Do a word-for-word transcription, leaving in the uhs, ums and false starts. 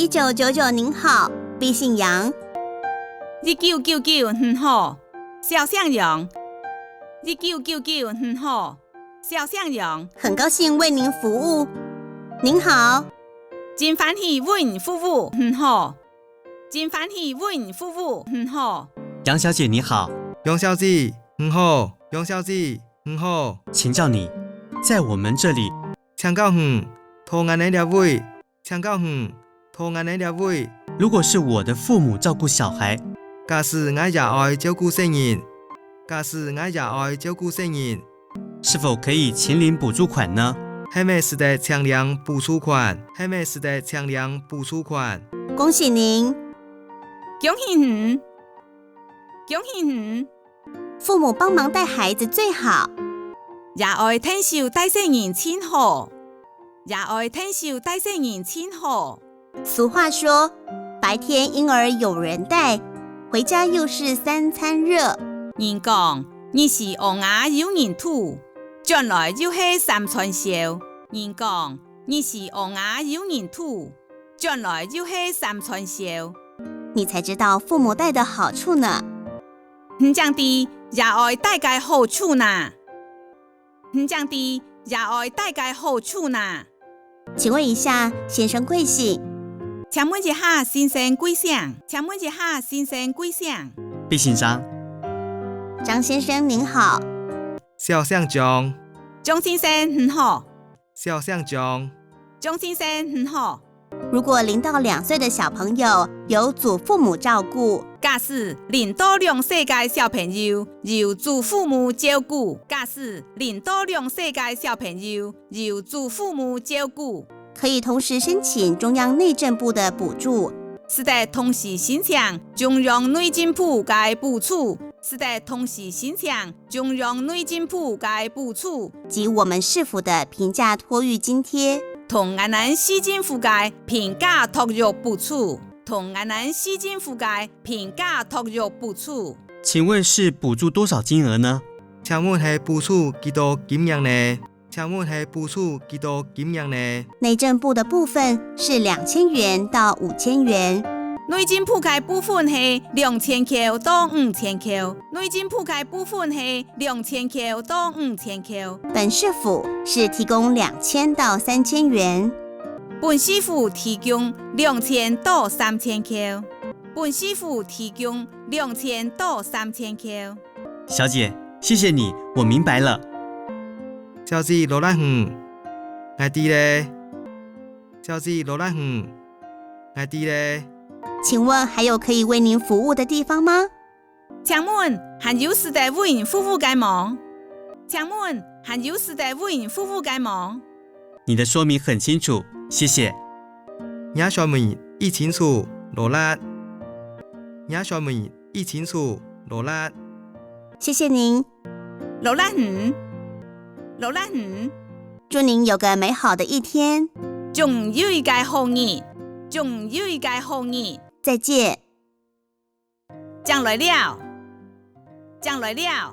一九九九您好，敝姓楊。一九九九你好，小姓楊。一九九九你好，小姓楊。很高兴为您服务。您好。真欢喜为你服务，你好。真欢喜为你服务，你好。杨小姐你好。杨小姐，你好。杨小姐，你好。请教你，在我们这里，请教你，在𠊎等這位，請教你，在𠊎等這位。如果是我的父母照顾小孩，假使𠊎爺哀照顧細人，假使𠊎爺哀照顧細人，是否可以請領補助款呢？係毋係使得請領補助款？係毋係使得請領補助款？恭喜您！恭喜你！恭喜你！父母帮忙带孩子最好。爺哀𢯭手帶細人盡好。爺哀𢯭手帶細人盡好。俗话说，白天婴儿有人带，回家又是三餐热。人講，日時嬰兒有人渡，轉來又係三餐燒。人講，日時嬰兒有人渡，轉來又係三餐燒。你才知道父母带的好处呢。你正知爺哀帶个好處哪。你正知爺哀帶个好處哪。请问一下，先生贵姓？请问一下，先生贵姓？请问一下，先生贵姓？敝姓张。张先生您好。小姓张。张先生你好。小姓张。张先生你好。如果零到两岁的小朋友由祖父母照顾，假使零到两岁个小朋友由祖父母照顾，假使零到两岁个小朋友由祖父母照顾，可以同时申请中央内政部的补助，使得同时申请中央内政部个补助，使得同时申请中央内政部个补助，及我们市府的平价托育津贴。同𠊎等市政府个平价托育补助，同𠊎等市政府个平价托育补助。请问是补助多少金额呢？请问係补助幾多金額呢？请问係补助幾多金額呢？内政部的部分是两千元到五千元。内政部个部分係两千箍到五千箍。内政部个部分係两千箍到五千箍。本市府是提供两千到三千元。本市府提供两千到三千箍。本市府提供两千到三千箍。小姐，谢谢你，我明白了。小姐，勞力你，𠊎知了。小姐，勞力你，𠊎知了。请问还有可以为您服务的地方吗？请问还有使得为你服务个无？请问还有使得为你服务个无？你的说明很清楚，谢谢。若说明已清楚，勞力。若说明已清楚，勞力。谢谢您。劳力你，劳力你。祝您有个美好的一天。祝你有一个好日，祝你有一个好日。再见。正來尞，正來尞。